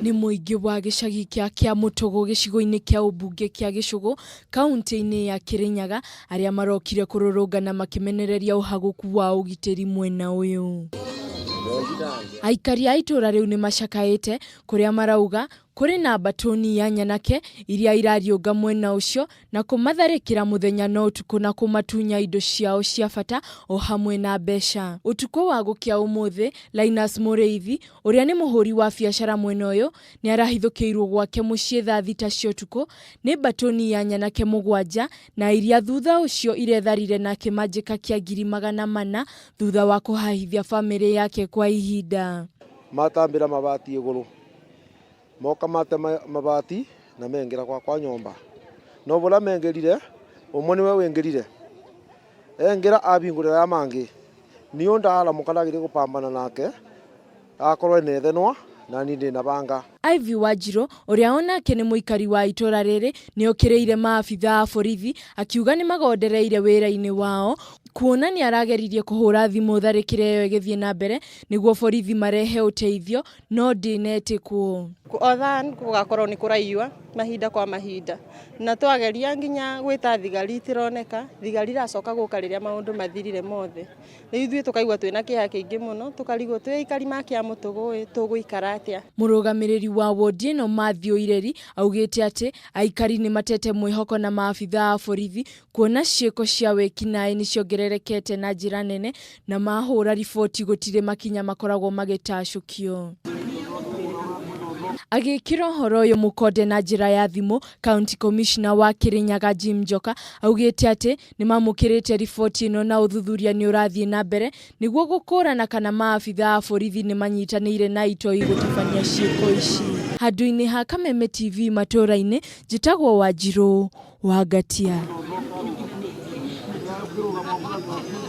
Nĩ mũingĩ wa gĩcagi kĩa Kĩamũtũgũ gĩcigo-inĩ kĩa ũmbunge kĩa Gĩcũgũ kauntĩ-inĩ ya Kĩrĩnyaga arĩa marokire kũrũrũngana makĩmenereria ũhagũku wa ũgitĩri mwena ũyũ. Aikari a itũra rĩu nĩ macakaĩte kũrĩa marauga kũrĩ na mbatũni ya nyanake iria irariũnga mwena ũcio na kũmatharĩkĩra mũthenya na ũtukũ na kũmatunya indo ciao cia bata o hamwe na mbeca. Ũtukũ wa gũkĩa ũmũthĩ, Linus Mũrĩithi, ũrĩa nĩ mũhũri wa biacara mwena ũyũ, nĩ arahithũkĩirwo gwake mũciĩ thaa 6 cia ũtukũ nĩ mbatũni ya nyanake 7 na iria thutha ũcio iretharire na kĩmanjĩka kĩa 400,000 thutha wa kũhahithia bamĩrĩ yake kwa ihinda. Matambĩra mabati igũrũ moka matema mabati na mengĩra gwakwa nyomba no bũrĩa mengĩrire ũmwe nĩwe wĩngĩrire engĩra abingũrĩra aya mangĩ niũ ndaramũka ndagĩrĩire gũpambana nake akorwo ena ithenwa na niĩ ndĩna banga. Ivy Wanjirũ ũrĩa onake nĩ mũikari wa itũra rĩrĩ nĩ okĩrĩire maabithaa a borithi akiuga nĩ magondereire wĩra-inĩ wao kuona nĩ arageririe kũhũra thimũ tharĩkĩra ĩyo ĩgĩthiĩ na mbere nĩguo borithi marehe ũteithio no ndĩnetĩkwo. O thaa gũgakorwo nĩ kũraiywa mahinda kwa mahinda na twageria nginya gwĩta thigari itironeka, thigari iracoka gũka rĩrĩa maũndũ mathirire mothe. Rĩu ithuĩ tũkaigua twĩna kĩeha kĩingĩ mũno tũkarigwo twĩ aikari ma Kĩamũtũgũ ĩ tũgũikara atĩa. Mũrũgamĩrĩri wa wondi ĩno Mathew Ireri augĩte atĩ aikari nĩ matete mwĩhoko na maabithaa a borithi kuona ciĩko cia wĩkinaĩ nĩ ciongererekete na njĩra nene na mahũra riboti gũtirĩ makinya makoragwo magĩtacũkio. Agĩkĩra ũhoro ũyũ mũkonde na njĩra ya thimũ, County Commissioner wa Kĩrĩnyaga Jim Njoka augĩte atĩ nĩ mamũkĩrĩte riboti ĩno na ũthuthuria nĩ ũrathiĩ na mbere nĩguo gũkũrana kana maabithaa a borithi nĩ manyitanĩire na itoi gũtabania ciĩko ici. Handũ-inĩ ha Kameme TV matũra-inĩ, njĩtagwo Wanjirũ wa Ngatia.